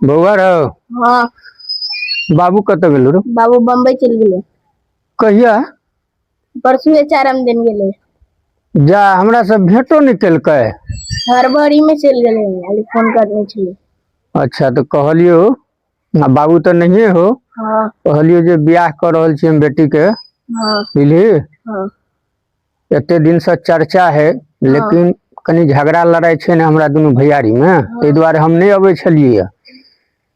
बौआ रौ। हाँ। बाबू कतऽ गेलो रौ? बाबू बम्बई चलि गेलै। कहिया? परसुए चारम दिन गेलै। जा, हमरा सब भेंटो नहि केलकै। हड़बड़ी में चलि गेलै, खाली फोन करने छलै। अच्छा, तऽ कहलियौ आ बाबू तऽ नहिए हो। हाँ। कहलियौ जे बियाह कऽ रहल छी हम बेटी के। हाँ। बुझली? हाँ। एते दिन से चर्चा है, लेकिन कनि झगड़ा लड़ाई छै ने हमरा दुनू भैयारी में, ताहि दुआरे हम नहि अबै छलियै।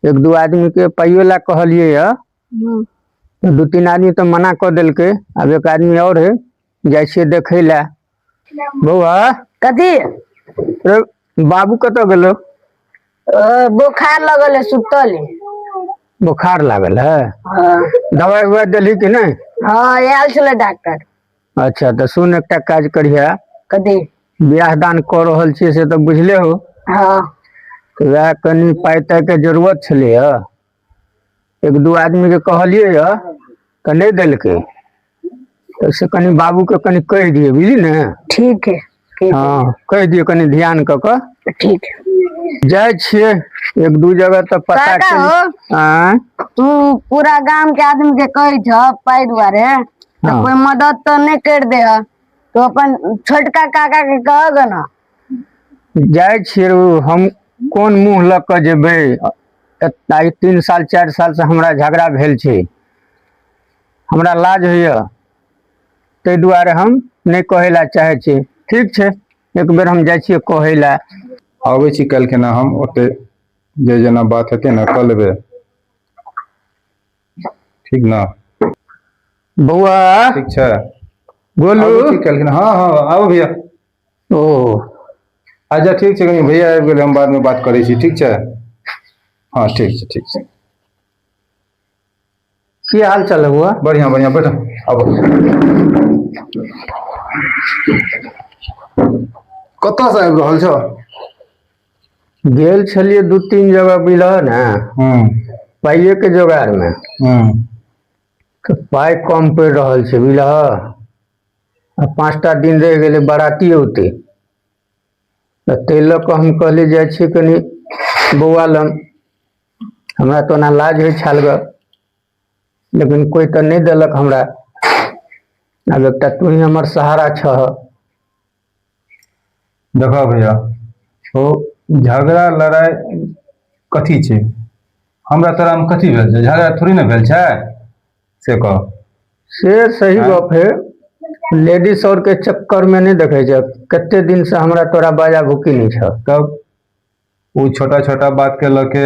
एक दू आदमी के पाइयो ला कहलियै यऽ, दू तीन आदमी तऽ मना कऽ देलकै। आब एक आदमी और है, जाइ छियै देखै लए। बौआ। कथी? रे, बाबू कतऽ गेलो? बोखार लगल है, सुतल है। बोखार लागल है? हाँ। दवाई उवाई देलही कि नहि? हाँ, आयल छलै डॉक्टर। अच्छा, तऽ सुन, एकटा काज करिहे। कथी? बियाह दान कऽ रहल छियै से तऽ बुझले हो। हाँ। तऽ वएह कनि पाइ ताइ के जरूरत छलैया। एक दू आदमी के कहलियै यऽ तऽ नहि देलकै, तऽ से कनि बाबू के कनि कहि दियै, बुझली ने? ठीक है, ठीक। हाँ, कहि दियौ कनि ध्यान कऽ कऽ। ठीक है। जाइ छियै एक दू जगह तऽ पता काका केली। हो। आँय? तू पूरा गाम के आदमी के कहै छ पाइ दुआरे, तऽ हाँ। कोई मदद तऽ नहि कर दे है, तो अपन छोटका काका के कहग ने। जाइ छियै रौ, हम कोन मुँह लऽ कऽ जेबै? आइ 3 साल 4 साल से हमरा झगड़ा भेल छै, हमरा लाज होइए, ताहि दुआरे हम नहि कहै लए चाहै छी। ठीक छै, एक बेर हम जाइ छियै कहै लए। आबै छी काल्हि खेना, हम ओते जे जेना बात हेतै ने कऽ लेबै, ठीक ने? बौआ। ठीक छै। गोलू। आबै छी काल्हि खेना। हाँ हाँ, आबू भैया। ओ। अच्छा ठीक छै, कनि भैया आबि गेलै, हम बादमे बात करै छी, ठीक छै? हाँ ठीक छै, ठीक छै। की हाल चाल है बौआ? बढ़िआँ बढ़िआँ, बैठो, आबू। कतऽसँ आबि रहल छौ? गेल छलियै 2-3 जगह, बुझलह ने? पाइए के जोगाड़ मे। तऽ पाइ कम पड़ि रहल छै, बुझलह? आ 5टा दिन रहि गेलै, बाराती औतै, तऽ ताहि लऽ कऽ हम कहलियै जाइ छियै कनि बौआ लग। हमरा तऽ ओना लाज होइ छल गऽ, लेकिन कोइ तऽ नहि देलक हमरा। आब एकटा तू ही हमर सहारा छह। देखऽ भैया, ओ झगड़ा लड़ाइ कथी छै? हमरा तोरामे कथी भेल छै? झगड़ा थोड़ी ने भेल छै, से कह। से सही आँय? गप है। लेडीज और के चक्कर में नहीं देखे छै, कते दिन से हमरा तोरा बाजा भुकी नहीं छ। तब ओ छोटा छोटा बात के लऽ के